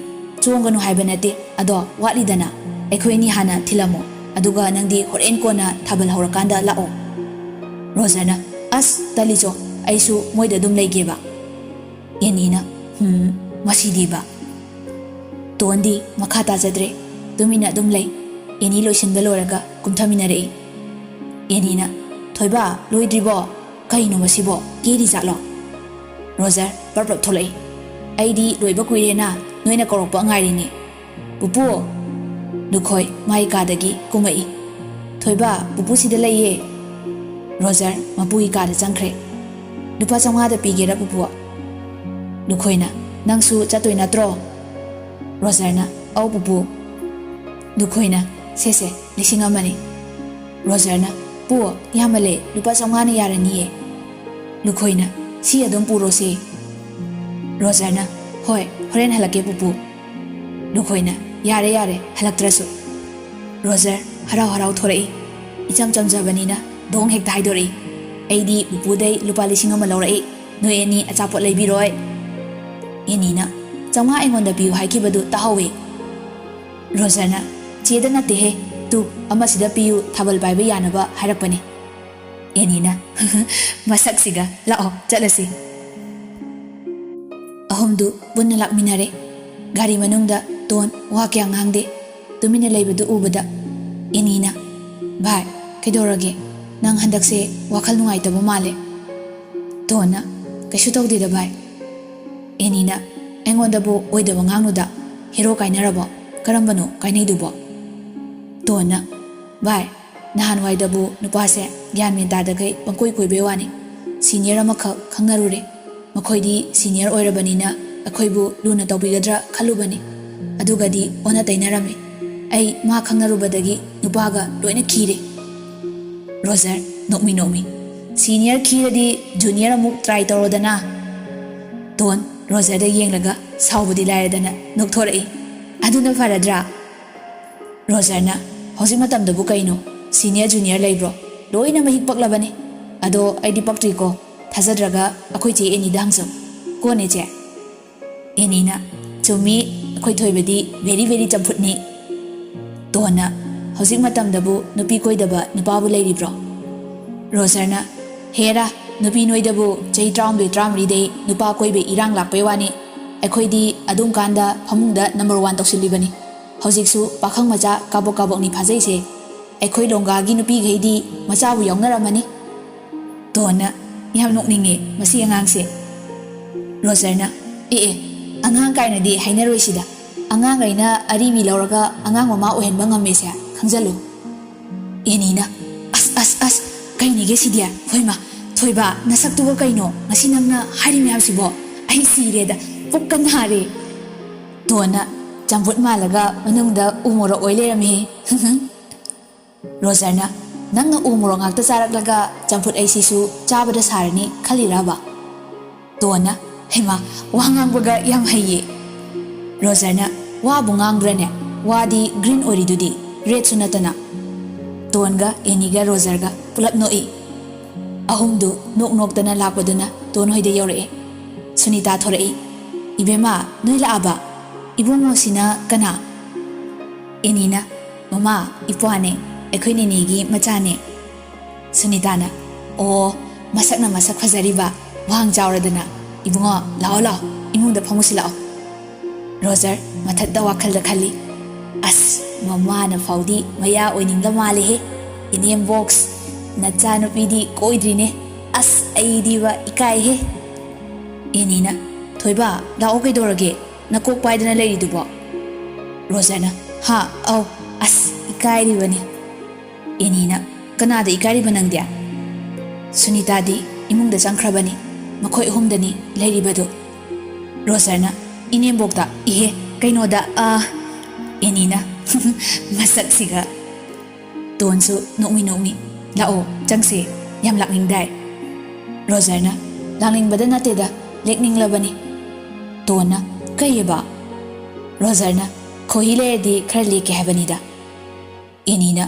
"ꯆꯣꯡꯒꯅꯨ ꯍꯥꯏꯕ ꯅꯠꯇꯦ, ꯑꯗꯣ ꯋꯥꯠꯂꯤꯗꯅ, ꯑꯩꯈꯣꯏ ꯑꯅꯤ ꯍꯥꯟꯅ ꯊꯤꯜꯂꯝꯃꯣ, ꯑꯗꯨꯒ ꯅꯪꯗꯤ ꯍꯣꯔꯦꯟ ꯀꯣꯟꯅ ꯊꯥꯕꯜ ꯍꯧꯔꯀꯥꯟꯗ ꯂꯥꯛꯑꯣ꯫" ꯔꯣꯖꯔꯅ, "ꯑꯁ, ꯇꯜꯂꯤꯆꯣ, ꯑꯩꯁꯨ ꯃꯣꯏꯗ ꯑꯗꯨꯝ ꯂꯩꯒꯦꯕ꯫" ꯑꯦꯅꯤꯅ, "ꯍꯨꯝ, ꯃꯁꯤꯗꯤꯕ꯫" ꯇꯣꯟꯗꯤ ꯃꯈꯥ ꯇꯥꯖꯗ꯭ꯔꯦ, ꯇꯨꯃꯤꯟꯅ ꯑꯗꯨꯝ ꯂꯩ꯫ ꯑꯦꯅꯤ ꯂꯣꯏꯁꯤꯟꯕ ꯂꯣꯏꯔꯒ ꯀꯨꯝꯊꯃꯤꯟꯅꯔꯛꯏ꯫ ꯑꯦꯅꯤꯅ, "ꯊꯣꯏꯕ, ꯂꯣꯏꯗ꯭ꯔꯤꯕꯣ? ꯀꯩꯅꯣ ꯃꯁꯤꯕꯣ? ꯀꯦꯔꯤ ꯖꯥꯠꯂꯣ?" ꯔꯣꯖꯔ ꯄꯔꯞ ꯄꯔꯞ ꯊꯣꯛꯂꯛꯏ꯫ "ꯑꯩꯗꯤ ꯂꯣꯏꯕ ꯀꯨꯏꯔꯦꯅ, ꯅꯣꯏꯅ ꯀꯧꯔꯛꯄ ꯉꯥꯏꯔꯤꯅꯦ꯫ ꯄꯨꯄꯨ!" ꯂꯨꯈꯣꯏ ꯃꯥꯒꯤ ꯀꯥꯗꯒꯤ ꯀꯨꯝꯃꯛꯏ꯫ "ꯊꯣꯏꯕ, ꯄꯨꯄꯨ ꯁꯤꯗ ꯂꯩꯌꯦ꯫" ꯔꯣꯖꯔ ꯃꯄꯨꯒꯤ ꯀꯥꯗ ꯆꯪꯈ꯭ꯔꯦ꯫ "ꯂꯨꯄꯥ ꯆꯥꯝꯃꯉꯥꯗ ꯄꯤꯒꯦꯔꯥ, ꯄꯨꯄꯨ?" ꯂꯨꯈꯣꯏꯅ, "ꯅꯪꯁꯨ ꯆꯠꯇꯣꯏ ꯅꯠꯇ꯭ꯔꯣ?" ꯔꯣꯖꯔꯅ, "ꯑꯧ, ꯄꯨꯄꯨ꯫" ꯂꯨꯈꯣꯏꯅ, "ꯁꯦ, ꯁꯦ, ꯂꯤꯁꯤꯡ ꯑꯃꯅꯤ꯫" ꯔꯣꯖꯔꯅ, "ꯄꯨ, ꯌꯥꯝꯃꯜꯂꯦ, ꯂꯨꯄꯥ ꯆꯥꯝꯃꯉꯥꯅ ꯌꯥꯔꯅꯤꯌꯦ꯫" ꯂꯨꯈꯣꯏꯅ, "ꯁꯤ ꯑꯗꯨꯝ ꯄꯨꯔꯣꯁꯦ꯫" ꯔꯣꯖꯔꯅ, "ꯍꯣꯏ, ꯍꯣꯔꯦꯟ ꯍꯜꯂꯛꯀꯦ, ꯄꯨꯄꯨ꯫" ꯂꯨꯈꯣꯏꯅ, "ꯌꯥꯔꯦ, ꯌꯥꯔꯦ, ꯍꯜꯂꯛꯇ꯭ꯔꯁꯨ꯫" ꯔꯣꯖꯔ ꯍꯔꯥꯎ ꯍꯔꯥꯎ ꯊꯣꯔꯛꯏ꯫ ꯏꯆꯝ ꯆꯝꯖꯕꯅꯤꯅ ꯗꯣꯡ ꯍꯦꯛꯇ ꯍꯥꯏꯗꯣꯔꯛꯏ꯫ "ꯑꯩꯗꯤ ꯄꯨꯄꯨꯗꯩ ꯂꯨꯄꯥ ꯂꯤꯁꯤꯡ ꯑꯃ ꯂꯧꯔꯛꯏ꯫ ꯅꯣꯏ ꯑꯅꯤ ꯑꯆꯥꯄꯣꯠ ꯂꯩꯕꯤꯔꯣꯏ꯫" ꯑꯦꯅꯤꯅ, "ꯆꯥꯝꯃꯉꯥ ꯑꯩꯉꯣꯟꯗ ꯄꯤꯌꯨ ꯍꯥꯏꯈꯤꯕꯗꯨ ꯇꯥꯍꯧꯋꯦ꯫" ꯔꯣꯖꯔꯅ, "ꯆꯦꯗ ꯅꯠꯇꯦꯍꯦ, ꯇꯨ, ꯑꯃꯁꯤꯗ ꯄꯤꯌꯨ, ꯊꯥꯕꯜ ꯄꯥꯏꯕ ꯌꯥꯅꯕ ꯍꯥꯏꯔꯛꯄꯅꯦ꯫" ꯑꯦꯅꯤꯅ, "ꯃꯁꯛꯁꯤꯒ, ꯂꯥꯛꯑꯣ, ꯆꯠꯂꯁꯤ꯫" ꯑꯍꯨꯝꯗꯨ ꯄꯨꯟꯅ ꯂꯥꯛꯃꯤꯟꯅꯔꯦ꯫ ꯒꯥꯔꯤ ꯃꯅꯨꯡꯗ ꯇꯣꯟ ꯋꯥ ꯀꯌꯥ ꯉꯥꯡꯗꯦ꯫ ꯇꯨꯃꯤꯟꯅ ꯂꯩꯕꯗꯨ ꯎꯕꯗ ꯑꯦꯅꯤꯅ, "ꯚꯥꯏ, ꯀꯩꯗꯧꯔꯒꯦ? ꯅꯪ ꯍꯟꯗꯛꯁꯦ ꯋꯥꯈꯜ ꯅꯨꯡꯉꯥꯏꯇꯕ ꯃꯥꯜꯂꯦ꯫" ꯇꯣꯟꯅ, "ꯀꯩꯁꯨ ꯇꯧꯗꯦꯗ ꯚꯥꯏ꯫" ꯑꯦꯅꯤꯅ, "ꯑꯩꯉꯣꯟꯗꯕꯨ ꯑꯣꯏꯗꯕ ꯉꯥꯡꯅꯨꯗ꯫ ꯍꯦꯔꯣ ꯀꯥꯏꯅꯔꯕꯣ? ꯀꯔꯝꯕꯅꯣ ꯀꯥꯏꯅꯩꯗꯨꯕꯣ?" ꯇꯣꯟꯅ, "ꯚꯥꯏ, ꯅꯍꯥꯟꯋꯥꯏꯗꯕꯨ ꯅꯨꯄꯥꯁꯦ ꯒ꯭ꯌꯥꯟ ꯃꯦꯟ ꯇꯥꯗꯈꯩ ꯄꯪꯀꯣꯏ ꯀꯣꯏꯕꯩ ꯋꯥꯅꯤ꯫ ꯁꯤꯅꯤꯌꯔ ꯑꯃꯈꯛ ꯈꯪꯅꯔꯨꯔꯦ꯫ ꯃꯈꯣꯏꯗꯤ ꯁꯤꯅꯤꯌꯔ ꯑꯣꯏꯔꯕꯅꯤꯅ ꯑꯩꯈꯣꯏꯕꯨ ꯂꯨꯅ ꯇꯧꯕꯤꯒꯗ꯭ꯔꯥ ꯈꯜꯂꯨꯕꯅꯤ꯫ ꯑꯗꯨꯒꯗꯤ ꯑꯣꯟꯅ ꯇꯩꯅꯔꯝꯃꯤ꯫ ꯑꯩ ꯃꯥ ꯈꯪꯅꯔꯨꯕꯗꯒꯤ ꯅꯨꯄꯥꯒ ꯂꯣꯏꯅ ꯈꯤꯔꯦ꯫" ꯔꯣꯖꯔ, ꯅꯣꯛꯃꯤ ꯅꯣꯛꯃꯤ, "ꯁꯤꯅꯤꯌꯔ ꯈꯤꯔꯗꯤ ꯖꯨꯅꯤꯌꯔ ꯑꯃꯨꯛ ꯇ꯭ꯔꯥꯏ ꯇꯧꯔꯣꯗꯅ꯫" ꯇꯣꯟ, ꯔꯣꯖꯔꯗ ꯌꯦꯡꯂꯒ ꯁꯥꯎꯕꯗꯤ ꯂꯥꯏꯔꯗꯅ ꯅꯣꯛꯊꯣꯔꯛꯏ꯫ "ꯑꯗꯨꯅ ꯐꯔꯗ꯭ꯔꯥ?" ꯔꯣꯖꯔꯅ, "ꯍꯧꯖꯤꯛ ꯃꯇꯝꯗꯕꯨ ꯀꯩꯅꯣ? ꯁꯤꯅꯤꯌꯔ ꯖꯨꯅꯤꯌꯔ ꯂꯩꯕ꯭ꯔꯣ? ꯂꯣꯏꯅ ꯃꯍꯤꯛ ꯄꯛꯂꯕꯅꯤ꯫ ꯑꯗꯣ ꯑꯩꯗꯤ ꯄꯛꯇ꯭ꯔꯤꯀꯣ꯫ ꯊꯥꯖꯗ꯭ꯔꯒ ꯑꯩꯈꯣꯏ ꯆꯦ ꯑꯦꯅꯤꯗ ꯍꯪꯖꯧ꯫ ꯀꯣꯅꯦ ꯆꯦ?" ꯑꯦꯅꯤꯅ, "ꯆꯨꯝꯃꯤ, ꯑꯩꯈꯣꯏ ꯊꯣꯏꯕꯗꯤ ꯚꯦꯔꯤ ꯚꯦꯔꯤ ꯆꯝꯐꯨꯠꯅꯤ꯫" ꯇꯣꯟꯅ, "ꯍꯧꯖꯤꯛ ꯃꯇꯝꯗꯕꯨ ꯅꯨꯄꯤ ꯀꯣꯏꯗꯕ ꯅꯨꯄꯥꯕꯨ ꯂꯩꯔꯤꯕ꯭ꯔꯣ?" ꯔꯣꯖꯔꯅ, "ꯍꯦꯔꯥ, ꯅꯨꯄꯤ ꯅꯣꯏꯗꯕꯨ ꯆꯍꯤ ꯇꯔꯥꯍꯨꯝꯗꯣꯏ ꯇꯔꯥꯃꯔꯤꯗꯩ ꯅꯨꯄꯥ ꯀꯣꯏꯕꯩ ꯏꯔꯥꯡ ꯂꯥꯛꯄꯩ ꯋꯥꯅꯤ꯫ ꯑꯩꯈꯣꯏꯗꯤ ꯑꯗꯨꯝ ꯀꯥꯟꯗ ꯐꯃꯨꯡꯗ ꯅꯝꯕꯔ ꯋꯥꯟ ꯇꯧꯁꯤꯜꯂꯤꯕꯅꯤ꯫ ꯍꯧꯖꯤꯛꯁꯨ ꯄꯥꯈꯪ ꯃꯆꯥ ꯀꯥꯕꯣꯛ ꯀꯥꯕꯣꯛꯅꯤ ꯐꯥꯖꯩꯁꯦ꯫ ꯑꯩꯈꯣꯏ ꯂꯣꯡꯒꯥꯒꯤ ꯅꯨꯄꯤꯈꯩꯗꯤ ꯃꯆꯥꯕꯨ ꯌꯥꯎꯅꯔꯝꯃꯅꯤ꯫" ꯇꯣꯟꯅ, "ꯌꯥꯝ ꯅꯣꯛꯅꯤꯡꯉꯦ ꯃꯁꯤ ꯑꯉꯥꯡꯁꯦ꯫" ꯔꯣꯖꯔꯅ, "ꯑꯦ ꯑꯦ, ꯑꯉꯥꯡ ꯀꯥꯏꯅꯗꯤ ꯍꯥꯏꯅꯔꯣꯏꯁꯤꯗ꯫ ꯑꯉꯥꯡꯈꯩꯅ ꯑꯔꯤꯕꯤ ꯂꯧꯔꯒ ꯑꯉꯥꯡ ꯃꯃꯥ ꯑꯣꯏꯍꯟꯕ ꯉꯝꯃꯦꯁꯦ ꯈꯪꯖꯜꯂꯨ꯫" ꯑꯦꯅꯤꯅ, "ꯑꯁ ꯑꯁ ꯑꯁ, ꯀꯩꯅꯤꯒꯦ ꯁꯤꯗꯤ? ꯍꯣꯏꯃ, ꯊꯣꯏꯕ, ꯅꯁꯛꯇꯨꯒ ꯀꯩꯅꯣ ꯉꯁꯤ ꯅꯪꯅ ꯍꯥꯏꯔꯤ ꯃꯌꯥꯝꯁꯤꯕꯣ? ꯑꯩ ꯁꯤꯔꯦꯗ, ꯄꯨꯛꯀ ꯅꯥꯔꯦ꯫" ꯇꯣꯟꯅ, "ꯆꯝꯐꯨꯠ ꯃꯥꯜꯂꯒ ꯃꯅꯨꯡꯗ ꯎ ꯃꯣꯔꯣꯛ ꯑꯣꯏ ꯂꯩꯔꯝꯃꯦꯍꯦ꯫" ꯔꯣꯖꯔꯅ, "ꯅꯪꯅ ꯎ ꯃꯣꯔꯣꯛ ꯉꯥꯛꯇ ꯆꯥꯔꯛꯂꯒ ꯆꯝꯐꯨꯠ ꯑꯩꯁꯤꯁꯨ ꯆꯥꯕꯗ ꯁꯥꯔꯅꯤ ꯈꯜꯂꯤꯔꯕ?" ꯇꯣꯟꯅ, "ꯍꯩꯃꯥ, ꯋꯥ ꯉꯥꯡꯕꯒ ꯌꯥꯝ ꯍꯩꯌꯦ꯫" ꯔꯣꯖꯔꯅ, "ꯋꯥꯕꯨ ꯉꯥꯡꯕ꯭ꯔꯅꯦ? ꯋꯥꯗꯤ ꯒ꯭ꯔꯤꯟ ꯑꯣꯏꯔꯤꯗꯨꯗꯤ, ꯔꯦꯗꯁꯨ ꯅꯠꯇꯅ꯫" ꯇꯣꯟꯒ ꯑꯦꯅꯤꯒ ꯔꯣꯖꯔꯒ ꯄꯨꯂꯞ ꯅꯣꯛꯏ꯫ ꯑꯍꯨꯝꯗꯨ ꯅꯣꯛ ꯅꯣꯛꯇꯅ ꯂꯥꯛꯄꯗꯨꯅ ꯇꯣꯟ ꯍꯣꯏꯗ ꯌꯧꯔꯛꯑꯦ꯫ ꯁꯨꯅꯤꯇꯥ ꯊꯣꯔꯛꯏ꯫ "ꯏꯕꯦꯝꯃ, ꯅꯣꯏ ꯂꯥꯛꯑꯕ? ꯏꯕꯨꯡꯉꯣꯁꯤꯅ ꯀꯅꯥ?" ꯑꯦꯅꯤꯅ, "ꯃꯃꯥ, ꯏꯄ꯭ꯋꯥꯅꯦ, ꯑꯩꯈꯣꯏ ꯅꯦꯅꯦꯒꯤ ꯃꯆꯥꯅꯦ꯫" ꯁꯨꯅꯤꯇꯥꯅ, "ꯑꯣ, ꯃꯁꯛꯅ ꯃꯁꯛ ꯐꯖꯔꯤꯕ, ꯋꯥꯡ ꯆꯥꯎꯔꯗꯅ꯫ ꯏꯕꯨꯡꯉꯣ, ꯂꯥꯛꯑꯣ ꯂꯥꯛꯑꯣ, ꯏꯃꯨꯡꯗ ꯐꯝꯃꯨꯁꯤ ꯂꯥꯛꯑꯣ꯫" ꯔꯣꯖꯔ ꯃꯊꯟꯇ ꯋꯥꯈꯜꯗ ꯈꯜꯂꯤ, "ꯑꯁ, ꯃꯃꯥꯅ ꯐꯥꯎꯗꯤ ꯃꯌꯥ ꯑꯣꯏꯅꯤꯡꯗ ꯃꯥꯜꯂꯦꯍꯦ꯫ ꯏꯅꯦꯝꯕꯣꯛꯁ, ꯅꯆꯥꯅꯨꯄꯤꯗꯤ ꯀꯣꯏꯗ꯭ꯔꯤꯅꯦ, ꯑꯁ, ꯑꯩꯗꯤꯕ ꯏꯀꯥꯏꯍꯦ꯫ ꯑꯦꯅꯤꯅ, "ꯊꯣꯏꯕ, ꯂꯥꯛꯑꯣ, ꯀꯩꯗꯧꯔꯒꯦ? ꯅꯀꯣꯛ ꯄꯥꯏꯗꯅ ꯂꯩꯔꯤꯗꯨꯕꯣ?" ꯔꯣꯖꯔꯅ, "ꯍꯥ? ꯑꯧ, ꯑꯁ, ꯏꯀꯥꯏꯔꯤꯕꯅꯤ꯫" ꯑꯦꯅꯤꯅ, "ꯀꯅꯥꯗ ꯏꯀꯥꯏꯔꯤꯕ ꯅꯪꯗꯤ?" ꯁꯨꯅꯤꯇꯥꯗꯤ ꯏꯃꯨꯡꯗ ꯆꯪꯈ꯭ꯔꯕꯅꯤ꯫ ꯃꯈꯣꯏ ꯑꯍꯨꯝꯗꯅꯤ ꯂꯩꯔꯤꯕꯗꯨ꯫ ꯔꯣꯖꯔꯅ, "ꯏꯅꯦꯝꯕꯣꯛꯇ?" "ꯏꯍꯦ, ꯀꯩꯅꯣꯗ, ꯑ," ꯑꯦꯅꯤꯅ, "ꯃꯁꯛꯁꯤꯒ꯫" ꯇꯣꯟꯁꯨ ꯅꯣꯛꯃꯤ ꯅꯣꯛꯃꯤ, "ꯂꯥꯛꯑꯣ, ꯆꯪꯁꯦ, ꯌꯥꯝ ꯂꯥꯛꯅꯤꯡꯗꯥꯏ꯫" ꯔꯣꯖꯔꯅ, "ꯂꯥꯛꯅꯤꯡꯕꯗ ꯅꯠꯇꯦꯗ, ꯂꯦꯛꯅꯤꯡꯂꯕꯅꯤ꯫" ꯇꯣꯟꯅ, "ꯀꯩꯑꯕ?" ꯔꯣꯖꯔꯅ, "ꯈꯣꯏꯍꯤ ꯂꯩꯔꯗꯤ ꯈꯔ ꯂꯦꯛꯀꯦ ꯍꯥꯏꯕꯅꯤꯗ꯫" ꯑꯦꯅꯤꯅ,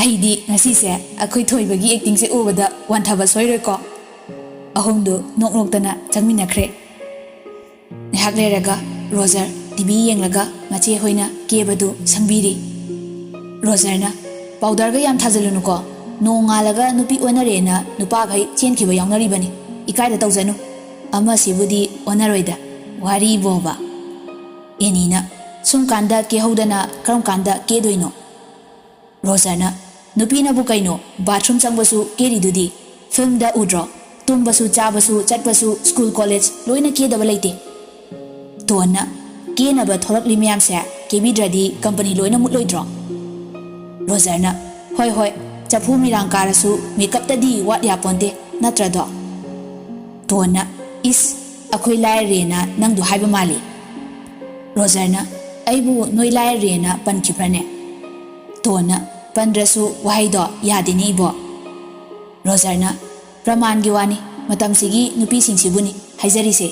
"ꯑꯩꯗꯤ ꯉꯁꯤꯁꯦ ꯑꯩꯈꯣꯏ ꯊꯣꯏꯕꯒꯤ ꯑꯦꯛꯇꯤꯡꯁꯦ ꯎꯕꯗ ꯋꯥꯟꯊꯕ ꯁꯣꯏꯔꯣꯏꯀꯣ꯫" ꯑꯍꯨꯝꯗꯨ ꯅꯣꯛ ꯅꯣꯛꯇꯅ ꯆꯪꯃꯤꯟꯅꯈ꯭ꯔꯦ꯫ ꯉꯥꯏꯍꯥꯛ ꯂꯩꯔꯒ ꯔꯣꯖꯔ ꯇꯤꯚꯤ ꯌꯦꯡꯂꯒ ꯃꯆꯦ ꯍꯣꯏꯅ ꯀꯦꯕꯗꯨ ꯁꯪꯕꯤꯔꯤ꯫ ꯔꯣꯖꯔꯅ, "ꯄꯥꯎꯗꯔꯒ ꯌꯥꯝ ꯊꯥꯖꯤꯜꯂꯨꯅꯨꯀꯣ, ꯅꯣꯡꯉꯥꯜꯂꯒ ꯅꯨꯄꯤ ꯑꯣꯟꯅꯔꯦꯅ ꯅꯨꯄꯥꯈꯩ ꯆꯦꯟꯈꯤꯕ ꯌꯥꯎꯅꯔꯤꯕꯅꯤ, ꯏꯀꯥꯏꯗ ꯇꯧꯖꯅꯨ꯫ ꯑꯃꯁꯤꯕꯨꯗꯤ ꯑꯣꯟꯅꯔꯣꯏꯗ, ꯋꯥꯔꯤꯕꯣꯕ꯫" ꯑꯦꯅꯤꯅ, "ꯁꯨꯝ ꯀꯥꯟꯗ ꯀꯦꯍꯧꯗꯅ ꯀꯔꯝ ꯀꯥꯟꯗ ꯀꯦꯗꯣꯏꯅꯣ?" ꯔꯣꯖꯔꯅ, "ꯅꯨꯄꯤꯅꯕꯨ ꯀꯩꯅꯣ, ꯕꯥꯊꯔꯨꯝ ꯆꯪꯕꯁꯨ ꯀꯦꯔꯤꯗꯨꯗꯤ, ꯐꯤꯜꯝꯗ ꯎꯗ꯭ꯔꯣ? ꯇꯨꯝꯕꯁꯨ, ꯆꯥꯕꯁꯨ, ꯆꯠꯄꯁꯨ, ꯁ꯭ꯀꯨꯜ ꯀꯣꯂꯦꯖ ꯂꯣꯏꯅ ꯀꯦꯗꯕ ꯂꯩꯇꯦ꯫" ꯇꯣꯟꯅ, "ꯀꯦꯅꯕ ꯊꯣꯔꯛꯂꯤ ꯃꯌꯥꯝꯁꯦ ꯀꯦꯕꯤꯗ꯭ꯔꯗꯤ ꯀꯝꯄꯅꯤ ꯂꯣꯏꯅ ꯃꯨꯠꯂꯣꯏꯗ꯭ꯔꯣ?" ꯔꯣꯖꯔꯅ, "ꯍꯣꯏ ꯍꯣꯏ, ꯆꯐꯨ ꯃꯤꯔꯥꯡ ꯀꯥꯔꯁꯨ ꯃꯦꯀꯞꯇꯗꯤ ꯋꯥꯠ ꯌꯥꯄꯣꯟꯇꯦ, ꯅꯠꯇ꯭ꯔꯗꯣ?" ꯇꯣꯟꯅ, "ꯏꯁ, ꯑꯩꯈꯣꯏ ꯂꯥꯏꯔꯔꯦꯅ ꯅꯪꯗꯨ ꯍꯥꯏꯕ ꯃꯥꯜꯂꯤ꯫" ꯔꯣꯖꯔꯅ, "ꯑꯩꯕꯨ ꯅꯣꯏ ꯂꯥꯏꯔꯔꯦꯅ ꯄꯟꯈꯤꯕ꯭ꯔꯅꯦ?" ꯇꯣꯟꯅ, "ꯄꯟꯗ꯭ꯔꯁꯨ ꯋꯥꯍꯩꯗꯣ ꯌꯥꯗꯦꯅꯦ ꯏꯕꯣ꯫" ꯔꯣꯖꯔꯅ, "ꯄ꯭ꯔꯃꯥꯟꯒꯤ ꯋꯥꯅꯤ, ꯃꯇꯝꯁꯤꯒꯤ ꯅꯨꯄꯤꯁꯤꯡꯁꯤꯕꯨꯅꯤ ꯍꯥꯏꯖꯔꯤꯁꯦ꯫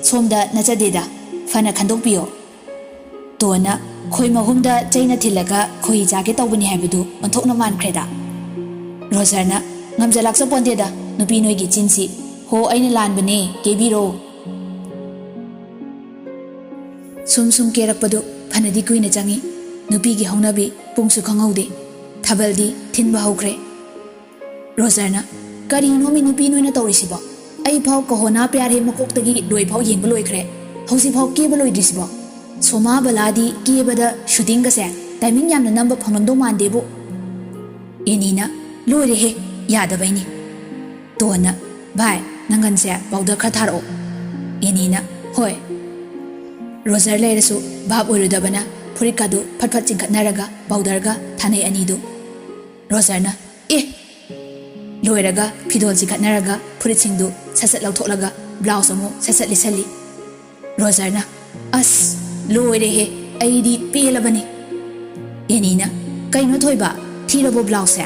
ꯁꯣꯝꯗ ꯅꯠꯆꯗꯦꯗ, ꯐꯅ ꯈꯟꯗꯣꯛꯄꯤꯌꯣ꯫" ꯇꯣꯟꯅ, "ꯈꯣꯏ ꯃꯍꯨꯝꯗ ꯆꯩꯅ ꯊꯤꯜꯂꯒ ꯈꯣꯏꯍꯤ ꯆꯥꯒꯦ ꯇꯧꯕꯅꯤ ꯍꯥꯏꯕꯗꯨ ꯑꯣꯟꯊꯣꯛꯅ ꯃꯥꯟꯈ꯭ꯔꯦꯗ꯫" ꯔꯣꯖꯔꯅ, "ꯉꯝꯖ ꯂꯥꯛꯆ ꯄꯣꯟꯗꯦꯗ, ꯅꯨꯄꯤ ꯅꯣꯏꯒꯤ ꯆꯤꯟꯁꯤ꯫ ꯍꯣ, ꯑꯩꯅ ꯂꯥꯟꯕꯅꯦ, ꯀꯦꯕꯤꯔꯣ꯫" ꯁꯨꯝ ꯁꯨꯝ ꯀꯦꯔꯛꯄꯗꯨ ꯐꯅꯗꯤ ꯀꯨꯏꯅ ꯆꯪꯏ꯫ ꯅꯨꯄꯤꯒꯤ ꯍꯧꯅꯕꯤ ꯄꯨꯡꯁꯨ ꯈꯪꯍꯧꯗꯦ꯫ ꯊꯥꯕꯜꯗꯤ ꯊꯤꯟꯕ ꯍꯧꯈ꯭ꯔꯦ꯫ ꯔꯣꯖꯔꯅ, "ꯀꯔꯤꯅꯣꯃꯤ ꯅꯨꯄꯤ ꯅꯣꯏꯅ ꯇꯧꯔꯤꯁꯤꯕꯣ? ꯑꯩ ꯐꯥꯎ ꯀꯍꯣꯅꯥ ꯄ꯭ꯌꯥꯔ ꯍꯦ ꯃꯀꯣꯛꯇꯒꯤ ꯂꯣꯏ ꯐꯥꯎ ꯌꯦꯡꯕ ꯂꯣꯏꯈ꯭ꯔꯦ꯫ ꯍꯧꯖꯤꯛ ꯐꯥꯎ ꯀꯦꯕ ꯂꯣꯏꯗ꯭ꯔꯤꯁꯤꯕꯣ? ꯁꯣꯃꯥ ꯕꯂꯥꯗꯤ ꯀꯦꯕꯗ ꯁꯨꯇꯤꯡꯒꯁꯦ ꯇꯥꯏꯃꯤꯡ ꯌꯥꯝꯅ ꯅꯝꯕ ꯐꯪꯂꯝꯗꯧ ꯃꯥꯟꯗꯦꯕꯨ꯫" ꯑꯦꯅꯤꯅ, "ꯂꯣꯏꯔꯦꯍꯦ, ꯌꯥꯗꯕꯩꯅꯤ꯫" ꯇꯣꯟꯅ, "ꯚꯥꯏ, ꯅꯪꯒꯟꯁꯦ ꯄꯥꯎꯗꯔ ꯈꯔ ꯊꯥꯔꯛꯑꯣ"꯫ ꯑꯦꯅꯤꯅ "ꯍꯣꯏ"꯫ ꯔꯣꯖꯔ ꯂꯩꯔꯁꯨ ꯚꯥꯞ ꯑꯣꯏꯔꯨꯗꯕꯅ ꯐꯨꯔꯤꯠꯀꯗꯨ ꯐꯠ ꯐꯠ ꯆꯤꯡꯈꯠꯅꯔꯒ ꯄꯥꯎꯗꯔꯒ ꯊꯥꯅꯩ ꯑꯅꯤꯗꯨ꯫ ꯔꯣꯖꯔꯅ "ꯑꯦ!" ꯂꯣꯏꯔꯒ ꯐꯤꯗꯣꯜ ꯆꯤꯡꯈꯠꯅꯔꯒ ꯐꯨꯔꯤꯠꯁꯤꯡꯗꯨ ꯁꯠ ꯁꯠ ꯂꯧꯊꯣꯛꯂꯒ ꯕ꯭ꯂꯥꯎꯁ ꯑꯃꯨꯛ ꯁꯠ ꯁꯠ ꯂꯤꯠꯁꯜꯂꯤ꯫ ꯔꯣꯖꯔꯅ "ꯑꯁ, ꯂꯣꯏꯔꯦꯍꯦ, ꯑꯩꯗꯤ ꯄꯦꯜꯂꯕꯅꯤ"꯫ ꯑꯦꯅꯤꯅ "ꯀꯩꯅꯣ ꯊꯣꯏꯕ, ꯊꯤꯔꯕꯣ ꯕ꯭ꯂꯥꯎꯁꯁꯦ?"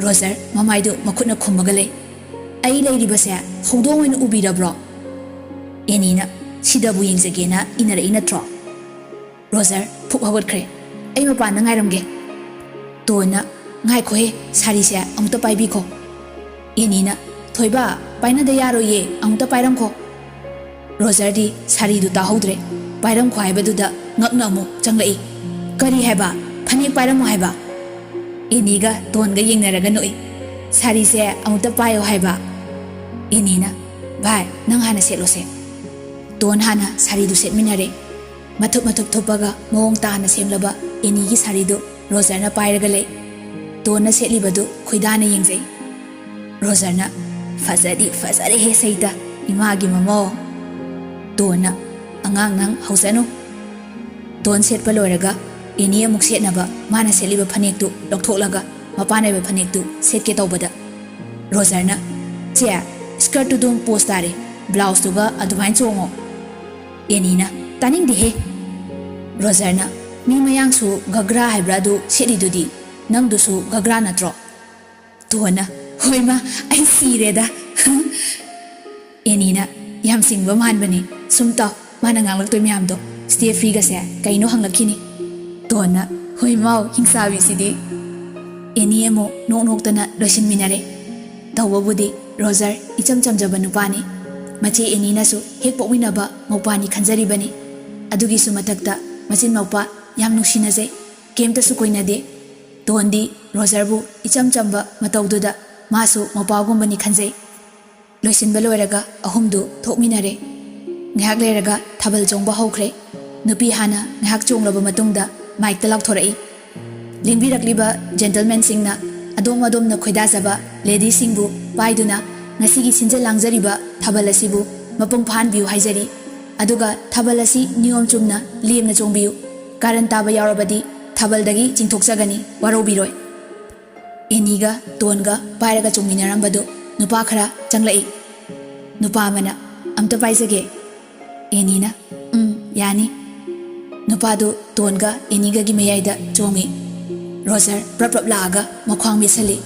ꯔꯣꯖꯔ ꯃꯃꯥꯏꯗꯨ ꯃꯈꯨꯠꯅ ꯈꯨꯝꯃꯒ ꯂꯩ꯫ "ꯑꯩ ꯂꯩꯔꯤꯕꯁꯦ ꯍꯧꯗꯣꯡ ꯑꯣꯏꯅ ꯎꯕꯤꯔꯕ꯭ꯔꯣ?" ꯑꯦꯅꯤꯅ "ꯁꯤꯗꯕꯨ ꯌꯦꯡꯖꯒꯦꯅ ꯏꯟꯅꯔꯛꯏ ꯅꯠꯇ꯭ꯔꯣ?" ꯔꯣꯖꯔ ꯐꯨꯛ ꯍꯧꯒꯠꯈ꯭ꯔꯦ꯫ "ꯑꯩ ꯃꯄꯥꯟꯗ ꯉꯥꯏꯔꯝꯒꯦ"꯫ ꯇꯣꯟꯅ "ꯉꯥꯏꯈꯣꯍꯦ, ꯁꯥꯔꯤꯁꯦ ꯑꯃꯨꯛꯇ ꯄꯥꯏꯕꯤꯈꯣ"꯫ ꯑꯦꯅꯤꯅ "ꯊꯣꯏꯕ, ꯄꯥꯏꯅꯗ ꯌꯥꯔꯣꯏꯌꯦ, ꯑꯃꯨꯛꯇ ꯄꯥꯏꯔꯝꯈꯣ"꯫ ꯔꯣꯖꯔꯗꯤ ꯁꯥꯔꯤꯗꯨ ꯇꯥꯍꯧꯗ꯭ꯔꯦ꯫ ꯄꯥꯏꯔꯝꯈꯣ ꯍꯥꯏꯕꯗꯨꯗ ꯉꯛꯅ ꯑꯃꯨꯛ ꯆꯪꯂꯛꯏ꯫ "ꯀꯔꯤ ꯍꯥꯏꯕ? ꯐꯅꯦꯛ ꯄꯥꯏꯔꯝꯃꯣ ꯍꯥꯏꯕ?" ꯑꯦꯅꯤꯒ ꯇꯣꯟꯒ ꯌꯦꯡꯅꯔꯒ ꯅꯣꯛꯏ꯫ "ꯁꯥꯔꯤꯁꯦ ꯑꯃꯨꯛꯇ ꯄꯥꯏꯌꯣ ꯍꯥꯏꯕ"꯫ ꯑꯦꯅꯤꯅ "ꯚꯥꯏ, ꯅꯪ ꯍꯥꯟꯅ ꯁꯦꯠꯂꯣꯁꯦ"꯫ ꯇꯣꯟ ꯍꯥꯟꯅ ꯁꯥꯔꯤꯗꯨ ꯁꯦꯠꯃꯤꯟꯅꯔꯦ꯫ ꯃꯊꯨꯞ ꯃꯊꯨꯞ ꯊꯨꯞꯄꯒ ꯃꯑꯣꯡ ꯇꯥꯅ ꯁꯦꯝꯂꯕ ꯑꯦꯅꯤꯒꯤ ꯁꯥꯔꯤꯗꯨ ꯔꯣꯖꯔꯅ ꯄꯥꯏꯔꯒ ꯂꯩ꯫ ꯇꯣꯟꯅ ꯁꯦꯠꯂꯤꯕꯗꯨ ꯈꯣꯏꯗꯥꯅ ꯌꯦꯡꯖꯩ꯫ ꯔꯣꯖꯔꯅ "ꯐꯖꯗꯤ ꯐꯖꯔꯦꯍꯦ ꯁꯩꯇ, ꯏꯃꯥꯒꯤ ꯃꯃꯧ"꯫ ꯇꯣꯟꯅ "ꯑꯉꯥꯡ ꯅꯪ ꯍꯧꯖꯅꯨ"꯫ ꯇꯣꯟ ꯁꯦꯠꯄ ꯂꯣꯏꯔꯒ ꯑꯦꯅꯤ ꯑꯃꯨꯛ ꯁꯦꯠꯅꯕ ꯃꯥꯅ ꯁꯦꯠꯂꯤꯕ ꯐꯅꯦꯛꯇꯨ ꯂꯧꯊꯣꯛꯂꯒ ꯃꯄꯥꯟ ꯅꯥꯏꯕ ꯐꯅꯦꯛꯇꯨ ꯁꯦꯠꯀꯦ ꯇꯧꯕꯗ ꯔꯣꯖꯔꯅ "ꯆꯦ, ꯁ꯭ꯀꯔꯠꯇꯨ ꯑꯗꯨꯝ ꯄꯣꯁ ꯇꯥꯔꯦ, ꯕ꯭ꯂꯥꯎꯁꯇꯨꯒ ꯑꯗꯨꯃꯥꯏꯅ ꯆꯣꯡꯉꯣ"꯫ ꯑꯦꯅꯤꯅ "ꯇꯥꯅꯤꯡꯗꯦꯍꯦ"꯫ ꯔꯣꯖꯔꯅ "ꯃꯤ ꯃꯌꯥꯡꯁꯨ ꯘꯒ꯭ꯔꯥ ꯍꯥꯏꯕ꯭ꯔꯥ ꯑꯗꯨ ꯁꯦꯠꯂꯤꯗꯨꯗꯤ, ꯅꯪꯗꯨꯁꯨ ꯘꯒ꯭ꯔꯥ ꯅꯠꯇ꯭ꯔꯣ?" ꯇꯣꯟꯅ "ꯍꯣꯏ ꯃꯥ, ꯑꯩ ꯁꯤꯔꯦꯗ"꯫ ꯑꯦꯅꯤꯅ "ꯌꯥꯝ ꯁꯤꯡꯕ ꯃꯥꯟꯕꯅꯤ, ꯁꯨꯝ ꯇꯥꯎ, ꯃꯥꯅ ꯉꯥꯡꯂꯛꯇꯣꯏ ꯃꯌꯥꯝꯗꯣ, ꯁ꯭ꯇꯦꯐ꯭ꯔꯤꯒꯁꯦ ꯀꯩꯅꯣ ꯍꯪꯂꯛꯈꯤꯅꯤ"꯫ ꯇꯣꯟꯅ "ꯍꯣꯏ ꯃꯥꯎ, ꯍꯤꯡꯆꯥꯕꯤꯁꯤꯗꯤ"꯫ ꯑꯦꯅꯤ ꯑꯃꯨꯛ ꯅꯣꯛ ꯅꯣꯛꯇꯅ ꯂꯣꯏꯁꯤꯟꯃꯤꯟꯅꯔꯦ꯫ ꯇꯧꯕꯕꯨꯗꯤ ꯔꯣꯖꯔ ꯏꯆꯝ ꯆꯝꯖꯕ ꯅꯨꯄꯥꯅꯤ꯫ ꯃꯆꯦ ꯑꯦꯅꯤꯅꯁꯨ ꯍꯦꯛ ꯄꯣꯛꯃꯤꯟꯅꯕ ꯃꯧꯄꯥꯅꯤ ꯈꯟꯖꯔꯤꯕꯅꯤ꯫ ꯑꯗꯨꯒꯤꯁꯨ ꯃꯊꯛꯇ ꯃꯆꯤꯟ ꯃꯧꯄꯥ ꯌꯥꯝ ꯅꯨꯡꯁꯤꯅꯖꯩ, ꯀꯩꯝꯇꯁꯨ ꯀꯣꯏꯅꯗꯦ꯫ ꯇꯣꯟꯗꯤ ꯔꯣꯖꯔꯕꯨ ꯏꯆꯝ ꯆꯝꯕ ꯃꯇꯧꯗꯨꯗ ꯃꯥꯁꯨ ꯃꯧꯄꯥꯒꯨꯝꯕꯅꯤ ꯈꯟꯖꯩ꯫ ꯂꯣꯏꯁꯤꯟꯕ ꯂꯣꯏꯔꯒ ꯑꯍꯨꯝꯗꯨ ꯊꯣꯛꯃꯤꯟꯅꯔꯦ꯫ ꯉꯥꯏꯍꯥꯛ ꯂꯩꯔꯒ ꯊꯥꯕꯜ ꯆꯣꯡꯕ ꯍꯧꯈ꯭ꯔꯦ꯫ ꯅꯨꯄꯤ ꯍꯥꯟꯅ ꯉꯥꯏꯍꯥꯛ ꯆꯣꯡꯂꯕ ꯃꯇꯨꯡꯗ ꯃꯥꯏꯛꯇ ꯂꯥꯎꯊꯣꯔꯛꯏ꯫ ꯂꯦꯡꯕꯤꯔꯛꯂꯤꯕ ꯖꯦꯟꯇꯜꯃꯦꯟꯁꯤꯡꯅ ꯑꯗꯣꯝ ꯑꯗꯣꯝꯅ ꯈꯣꯏꯗꯥꯖꯕ ꯂꯦꯗꯤꯁꯤꯡꯕꯨ ꯄꯥꯏꯗꯨꯅ ꯉꯁꯤꯒꯤ ꯁꯤꯟꯖ ꯂꯥꯡꯖꯔꯤꯕ ꯊꯥꯕꯜ ꯑꯁꯤꯕꯨ ꯃꯄꯨꯡ ꯐꯥꯍꯟꯕꯤꯌꯨ ꯍꯥꯏꯖꯔꯤ꯫ ꯑꯗꯨꯒ ꯊꯥꯕꯜ ꯑꯁꯤ ꯅꯤꯌꯣꯝ ꯆꯨꯝꯅ ꯂꯦꯝꯅ ꯆꯣꯡꯕꯤꯌꯨ꯫ ꯀꯥꯔꯟ ꯇꯥꯕ ꯌꯥꯎꯔꯕꯗꯤ ꯊꯥꯕꯜꯗꯒꯤ ꯆꯤꯡꯊꯣꯛꯆꯒꯅꯤ, ꯋꯥꯔꯧꯕꯤꯔꯣꯏ꯫ ꯑꯦꯅꯤꯒ ꯇꯣꯟꯒ ꯄꯥꯏꯔꯒ ꯆꯣꯡꯃꯤꯟꯅꯔꯝꯕꯗꯨ ꯅꯨꯄꯥ ꯈꯔ ꯆꯪꯂꯛꯏ꯫ ꯅꯨꯄꯥ ꯑꯃꯅ, "ꯑꯝꯇ ꯄꯥꯏꯖꯒꯦ꯫" ꯑꯦꯅꯤꯅ, "ꯎꯝ, ꯌꯥꯅꯤ꯫" ꯅꯨꯄꯥꯗꯨ ꯇꯣꯟꯒ ꯑꯦꯅꯤꯒꯒꯤ ꯃꯌꯥꯏꯗ ꯆꯣꯡꯉꯤ꯫ ꯔꯣꯖꯔ ꯄ꯭ꯔꯞ ꯄ꯭ꯔꯞ ꯂꯥꯛꯑꯒ ꯃꯈ꯭ꯋꯥꯡ ꯃꯦꯠꯁꯜꯂꯤ꯫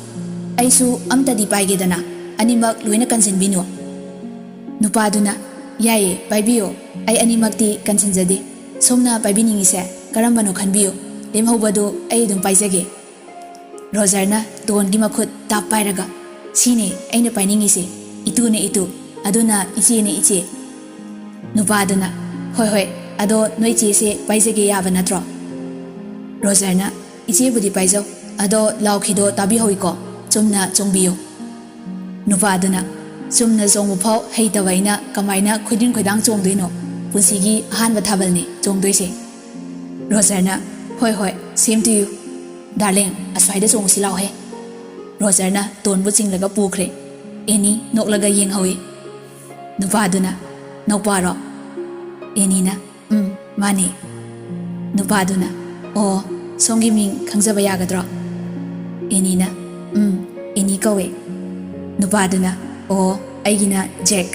"ꯑꯩꯁꯨ ꯑꯝꯇꯗꯤ ꯄꯥꯏꯒꯦꯗꯅ, ꯑꯅꯤꯃꯛ ꯂꯣꯏꯅ ꯀꯟꯁꯤꯟꯕꯤꯅꯨ꯫" ꯅꯨꯄꯥꯗꯨꯅ, "ꯌꯥꯏꯌꯦ, ꯄꯥꯏꯕꯤꯌꯣ꯫ ꯑꯩ ꯑꯅꯤꯃꯛꯇꯤ ꯀꯟꯁꯤꯟꯖꯗꯦ꯫ ꯁꯣꯝꯅ ꯄꯥꯏꯕꯤꯅꯤꯡꯉꯤꯁꯦ ꯀꯔꯝꯕꯅꯣ ꯈꯟꯕꯤꯌꯨ꯫ ꯂꯦꯝꯍꯧꯕꯗꯨ ꯑꯩ ꯑꯗꯨꯝ ꯄꯥꯏꯖꯒꯦ꯫" ꯔꯣꯖꯔꯅ ꯇꯣꯟꯒꯤ ꯃꯈꯨꯠ ꯇꯥꯞ ꯄꯥꯏꯔꯒ, "ꯁꯤꯅꯦ ꯑꯩꯅ ꯄꯥꯏꯅꯤꯡꯉꯤꯁꯦ꯫ ꯏꯇꯨꯅꯦ ꯏꯇꯨ, ꯑꯗꯨꯅ ꯏꯆꯦꯅꯦ ꯏꯆꯦ꯫" ꯅꯨꯄꯥꯗꯨꯅ, "ꯍꯣꯏ ꯍꯣꯏ, ꯑꯗꯣ ꯅꯣꯏ ꯆꯦꯁꯦ ꯄꯥꯏꯖꯒꯦ ꯌꯥꯕ ꯅꯠꯇ꯭ꯔꯣ?" ꯔꯣꯖꯔꯅ, "ꯏꯆꯦꯕꯨꯗꯤ ꯄꯥꯏꯖꯧ, ꯑꯗꯣ ꯂꯥꯎꯈꯤꯗꯣ ꯇꯥꯕꯤꯍꯧꯏꯀꯣ, ꯆꯨꯝꯅ ꯆꯣꯡꯕꯤꯌꯨ꯫" ꯅꯨꯄꯥꯗꯨꯅ, "ꯆꯨꯝꯅ ꯆꯣꯡꯕ ꯐꯥꯎ ꯍꯩꯇꯕ ꯑꯩꯅ ꯀꯃꯥꯏꯅ ꯈꯣꯏꯗꯤꯡ ꯈꯣꯏꯗꯥꯡ ꯆꯣꯡꯗꯣꯏꯅꯣ? ꯄꯨꯟꯁꯤꯒꯤ ꯑꯍꯥꯟꯕ ꯊꯥꯕꯜꯅꯦ ꯆꯣꯡꯗꯣꯏꯁꯦ꯫" ꯔꯣꯖꯔꯅ, "ꯍꯣꯏ ꯍꯣꯏ, same to you, darling, ꯑꯁ꯭ꯋꯥꯏꯗ ꯆꯣꯡꯉꯨꯁꯤ ꯂꯥꯎꯍꯦ꯫" ꯔꯣꯖꯔꯅ ꯇꯣꯟꯕꯨ ꯆꯤꯡꯂꯒ ꯄꯨꯈ꯭ꯔꯦ꯫ ꯑꯦꯅꯤ ꯅꯣꯛꯂꯒ ꯌꯦꯡꯍꯧꯏ꯫ ꯅꯨꯄꯥꯗꯨꯅ, "ꯅꯧꯄꯥꯔꯣ?" ꯑꯦꯅꯤꯅ, "ꯎꯝ, ꯃꯥꯅꯦ꯫" ꯅꯨꯄꯥꯗꯨꯅ, "ꯑꯣ, ꯁꯣꯝꯒꯤ ꯃꯤꯡ ꯈꯪꯖꯕ ꯌꯥꯒꯗ꯭ꯔꯣ?" ꯑꯦꯅꯤꯅ, "ꯎꯝ, ꯑꯦꯅꯤ ꯀꯧꯋꯦ꯫" ꯅꯨꯄꯥꯗꯨꯅ, "ꯑꯣ, ꯑꯩꯒꯤꯅ ꯖꯦꯛ꯫"